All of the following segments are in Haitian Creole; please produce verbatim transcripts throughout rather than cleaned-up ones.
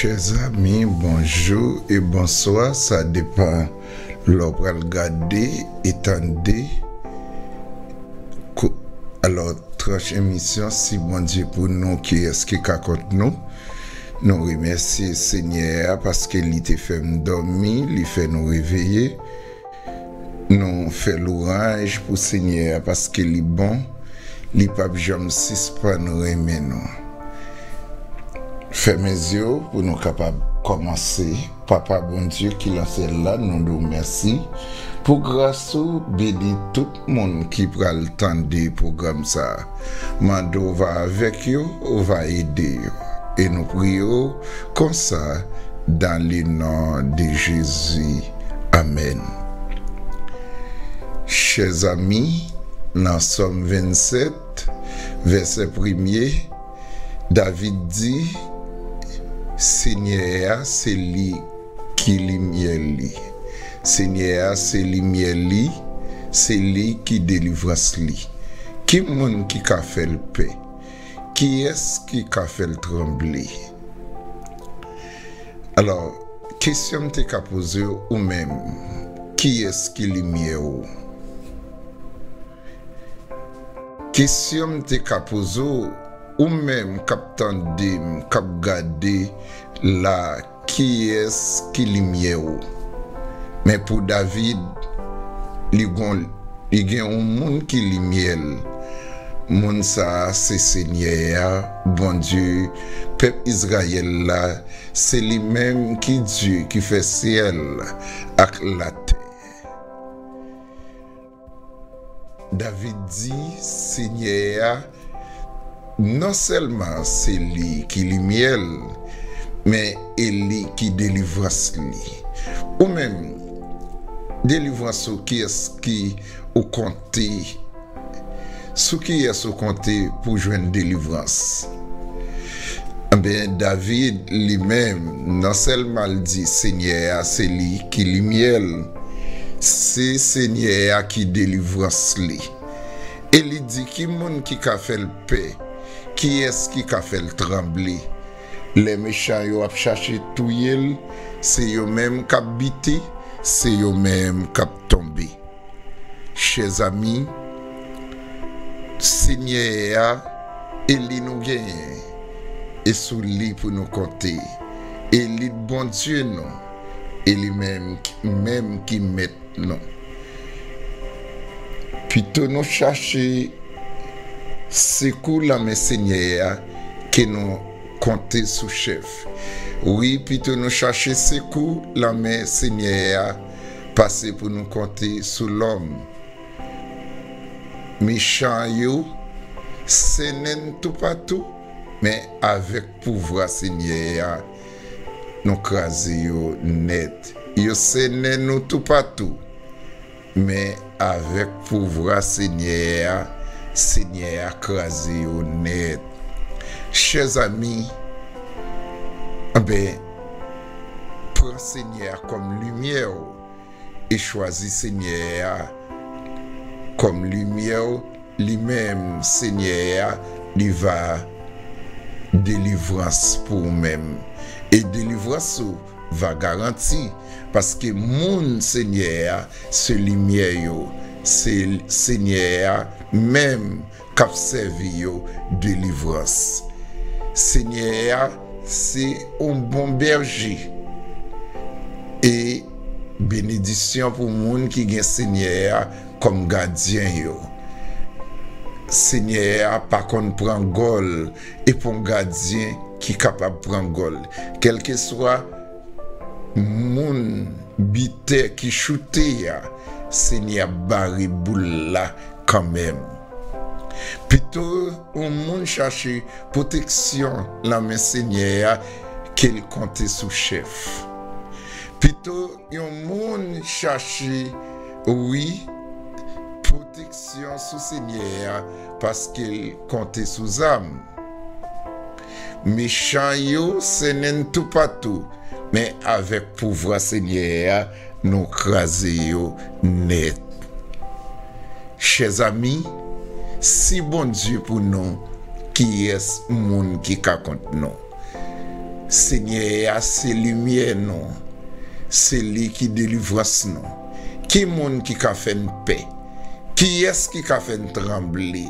Chè zanmi, bonjou e bonswa, sa depann lè w pral gade e tande. Ko-, alò, tranch emisyon, si Bondye pou nou, kiyès ki ka kont nou? Nou remèsye Senyè a paske li te fè m dòmi, li fè nou reveye. Nou fè lwanj pou Senyè a paske li bon, li p ap janm sispann renmen nou. Fèmen zye w pou nou kapab kòmanse. Papa Bondye ki lan syèl la, nou di w mèsi pou gras ou. Beni tout moun ki pral tande pwogram sa a. Mande w va avèk yo, ou va ede yo. E nou priye w konsa, dans le nom de Jésus. Amèn. Chè zanmi, nan Sòm vennsèt, vèsè premye, David di, Senyè a, se li ki limyè li. Senyè a, se limyè li, se li ki delivrans li. Ki moun ki ka fè l pè? Kiyès ki ka fè l tranble? Alò, kesyon m te ka poze w, ou menm, kiyès ki limyè w? Kesyon m te ka poze w, ou menm k ap tande m, k ap gade la, kiyès ki limyè w? Men pou David, li gon, li gen yon moun ki limyè l. Moun sa a se Senyè a, Bondye pèp Izrayèl la, se li menm ki Dye ki fè syèl ak latè. David di, Senyè a, non sèlman se li ki limyè l, men e li ki delivrans li. Ou menm, delivrans ou, kiyès ki ou konte? Sou kiyès ou konte pou jwenn delivrans? Ebyen, David, li menm, non sèlman l di Senyè a se li ki limyè l, se Senyè a ki delivrans li. E li di, ki moun ki ka fè l pè? Kiyès ki ka fè l tranble? Lè mechan yo ap chache touye l, se yo menm k ap bite, se yo menm k ap tonbe. Chè zanmi, Senyè a, e li nou genyen, e sou li pou nou konte, e li Bondye nou, e li menm, menm ki mèt nou. Pito nou chache sekou lan men Senyè a ke nou konte sou chèf. Wi, pito nou chache sekou lan men Senyè a pase pou nou konte sou lòm. Mechan yo sennen n toupatou, men avèk pouvwa Senyè a, nou kraze yo nèt. Yo sennen nou toupatou, men avèk pouvwa Senyè a, Senyè a kraze yo nèt. Chè zanmi, anben, pran Senyè a kòm limyè w e chwazi Senyè a kòm limyè w, li menm, Senyè a, li va delivrans pou ou menm. E delivrans ou va garanti, paske moun Senyè a, se limyè yo, se Senyè a menm k ap sèvi yo delivrans. Senyè a se yon bon bèje. E benedisyon pou moun ki gen Senyè a kòm gadyen yo. Senyè a pa konn pran gòl, e pa yon gadyen ki kapab pran gòl. Kèlkeswa moun bitè ki choute a, Senyè a bare boul la kanmenm. Pito yon moun chache pwoteksyon nan men Senyè a ke l konte sou chèf. Pito yon moun chache, wi, pwoteksyon sou Senyè a paske l konte sou zam. Mechan yo sennen n toupatou, men avèk pouvwa Senyè a, nou kraze yo nèt. Chè zanmi, si Bondye pou nou, kiyès moun ki ka kont nou? Senyè a se limyè nou, se li ki delivrans nou. Ki moun ki ka fè n pè? Kiyès ki ka fè n tranble?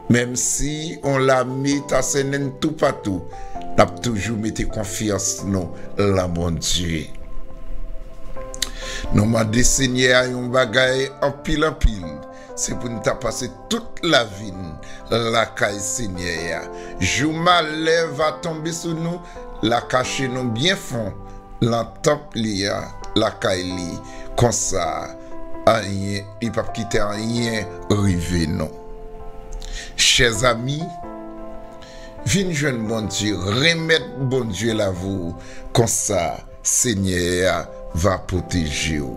Menm si yon lame ta sènen n toupatou, n ap toujou mete konfyans nou lan Bondye. Nou mande Senyè a yon bagay anpil anpil, se pou n ta pase tout lavi n lakay Senyè a. Jou malè va tonbe sou nou, l a kache nou byen fon lan tanp li a, lakay li. Konsa, anyen, li p ap kite anyen rive nou. Chèzanmi, vin jwenn Bondye, remèt Bondye lavi w, konsa Senyè a va pwoteje w.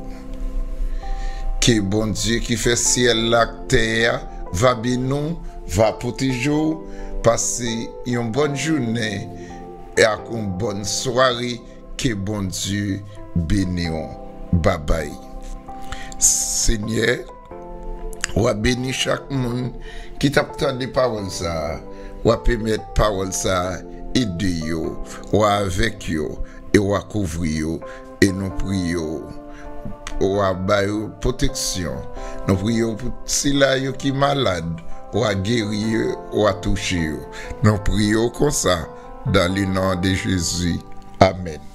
Ke Bondye ki fè syèl la ak tè a va beni w, va pwoteje w. Pase yon bòn jounen e ak yon bòn sware. Ke Bondye beni w. Babay. Senyè, w a beni chak moun ki t ap tande pawòl sa a. W a pèmèt pawòl sa a ede yo. W a avèk yo e w a kouvri yo. E nou priye w, w a ba yo pwoteksyon. Nou priye w pou sila yo ki malad, w a geri yo, w a touche yo. Nou priye w konsa, dans le nom de Jésus. Amèn.